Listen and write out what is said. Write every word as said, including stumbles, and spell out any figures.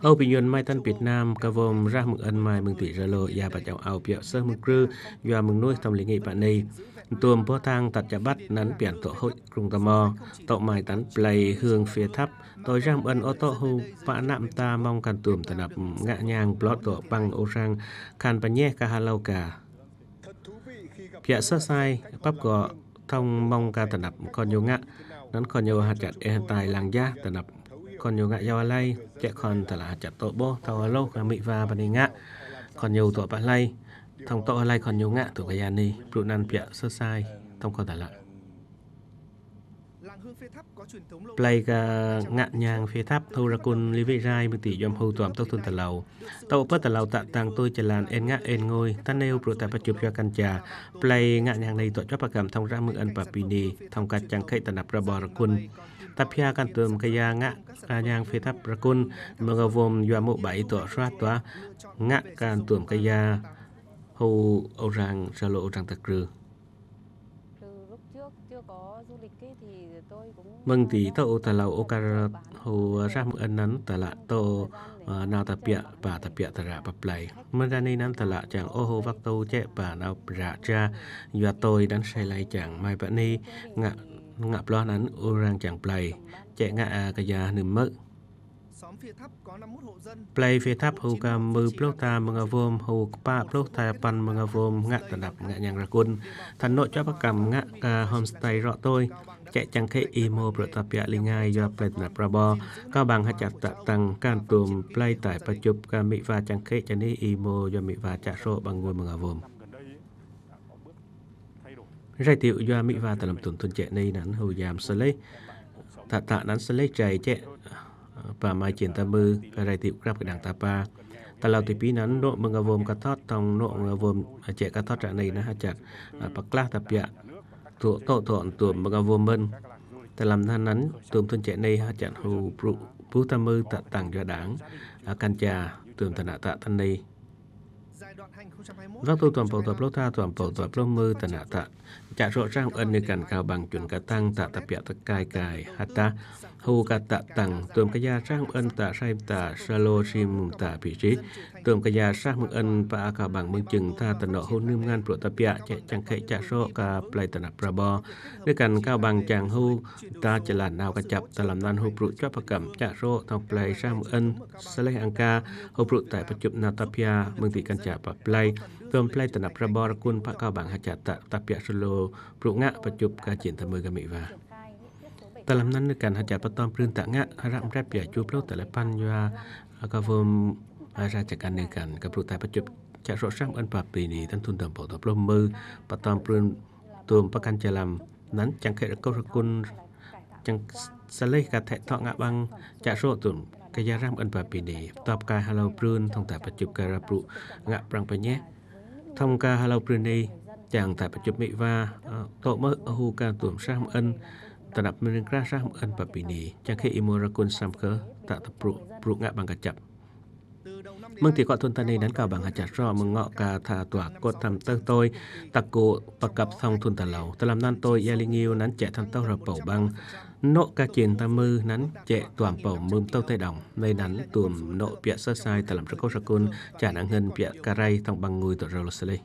Âu Bình Yuan mai tăn Việt Nam, ka vom rah mưng ân mai mưng ti Zalo, ya pa chong au piă sơh mưng krư, yua mưng nuih tông li ngih pă ni. Tuôm boh tang tat chă băt năn pian tŏ hôch krŭng ta mo, tŏ mai tăn plei hương phía thấp, tôi rah mưng ân ô tô hu pă nă mta mong kan tuôm tơnap ngă nhang blot tŏ păng ô rang khan pa nheh ka ha lau ka. Piă sơh sai, păp gŏ thông mong ka tơnap kon yo ngă, năn kon yo ha chăt ê hơtai lang jah, tơnap kon yo ngă yau alai, chĕ kon tơlah ha chăt tŏ boh, thâo hlôh ka mĭ va pa ni ngă, kon yo tŏ pă hlai, thông tŏ hlai kon yo ngă tŭ ka ya ni, blŭ năn piă sơh sai, thông kon tơlah. Plei ka ngă nhang phía thấp, hu rơkŭn li vĭ rai mưng ti yuăm hu tuôm tŭ thŭn ta lau. Tŏ pơ ta lau tă tăng tôi chlan ên ngă ên ngôi, ta nêu brŭ ta pă chup yua kăn cha. Plei ngă nhang ni tŏ chuă pă kăm thông rah mưng ân pa pi ni, thông ka chăng khĕ tơnap rơbo rơkŭn. Ta phia kăn tuôm ka ya ngă, ka nhang phía thấp rơkŭn, mơng a vom yua mŭ bai tŏ sua tua, ngă kăn tuôm ka ya hu ô rang Zalo ô rang ta krư. Mơng ti tŏ ô ta lau ô ka hu rah mưng ân năn tơlah tŏ, ơ, nao ta piă, pa ta piă ta ră pa plei. Mơng ra ni năn tơlah chăng ô hu văk tâu chĕ pa nao ră cha, yua tôi năn sai lai chăng mai pă ni, ngă, ngă ploh năn ô rang chăng plei, chĕ ngă, ơ, ka ya nưm mơ̆. Plei phía thấp hu ka mư pluh ta mơng a vom, hu kpă pluh ta păn mơng a vom, ngă tơnap ngă nhang rơkŭn. Than nŏ chuă pă kăm ngă ka homestay rŏ tôi. Chĕ chăng khĕ i mô brŭ ta piă li ngai yua plei tơnap rơbo. Ka bang ha chăt tă tăng kăn tuôm plei tai pă chup ka mĭ va chăng khĕ cha ni i mô yua mĭ va chă sŏ bang ngôi mơng a vom. Rai tiŭ yua mĭ va ta lăm tuôm thŭn chĕ ni năn hu yam sơlih. Tă tă năn sơlih chai chĕ, ơ, pa mai chĭn ta mư, ka rai tiŭ krăp kơ đang ta pa. Ta lau ti pi năn nŏ mơng a vom ka thot, thông nŏ mơng a vom, ơ, chĕ ka thot ră ni năn ha chăt, ơ, pă klah ta piă, tŏ tŏ tŏ tuôm mơng a vom mơ̆n. Ta lăm năn năn tuôm thŭn chĕ ni ha chăt hu brŭ, brŭ ta mư tă tăng yua đang, ơ, kăn cha tuôm ta nă tă tăng ni. Văk tŭ tuôm pâu tuôm pluh ta, tuôm pâu tuôm pluh mư ta nă tă. Chă sŏ rah mưng ân ni kăn kao bang chun ka tăng tă ta piă ta kai kai. Hă ta hu ka tă tăng tuôm ka ya rah mưng ân ta sai ta Zalo sim ta pi si. Tuôm ka ya rah mưng ân pa a kao bang mưng chưng ta ta nŏ hu nưm ngăn brŭ ta piă chĕ chăng khĕ chă sŏ ka plei tơnap rơbo. Ni kăn kao bang chăng hu ta chlan nao ka chăp ta lăm năn hu brŭ chuă pă kăm chă sŏ thông plei rah mưng ân sơlih ang ka hu brŭ tai pă chup nao ta phia mưng ti kăn cha pă plei. Tuôm plei tơnap rơbo rơkŭn pă kao bang ha chăt tă ta piă Zalo brŭ ngă pă chup ka chĭn ta mư ka mĭ va. Ta lăm năn ni kăn ha chăt pơtơm prưn tă ngă, ră mrep piă chu pluh ta lĕ păn yua, ơ, ka vom, ơ, ra chă kăn ni kăn, ka brŭ tai pă chup, chă sŏ rah mưng ân pa pi ni, tăn thŭn tuôm pâu tuôm pluh mư, pơtơm prưn tuôm pă kăn cha lăm, năn chăng khĕ rơkŭn rơkŭn, chăng sơlih ka thĕ thŏ ngă bang, chă sŏ tuôm, ka ya rah mưng ân pa pi ni, tŏp kai ha lau prưn, thông tai pă chup ka ră brŭ, ngă prăng pă nheh. Thông ka ha lau prưn ni, chăng tai pă chup mĭ va, ơ, tŏ mơ̆ hu ka tuôm rah mưng ân, tơnap mrĭng krah rah mưng ân pa pi ni, chăng khĕ i mô rơkŭn sam kơ, tă ta brŭ, brŭ ngă bang ka chăp. Mơng ti kŏ thŭn ta ni năn kao bang ha chăt sŏ mơng ngŏ ka tha tua kôt tăm tơh tôi, ta kô pă kăp thông thŭn ta lau. Ta lăm năn tôi ya li ngiu năn chĕ than tơh ră pâu bang. Nŏ ka chĭn ta mư năn chĕ tuôm pâu mưm tơh tê đong. Ni năn tuôm nŏ piă sơh sai ta lăm rơkŭn rơkŭn, chă nă ngăn piă ka rai thông bang ngui tŏ rơ lô sơlih.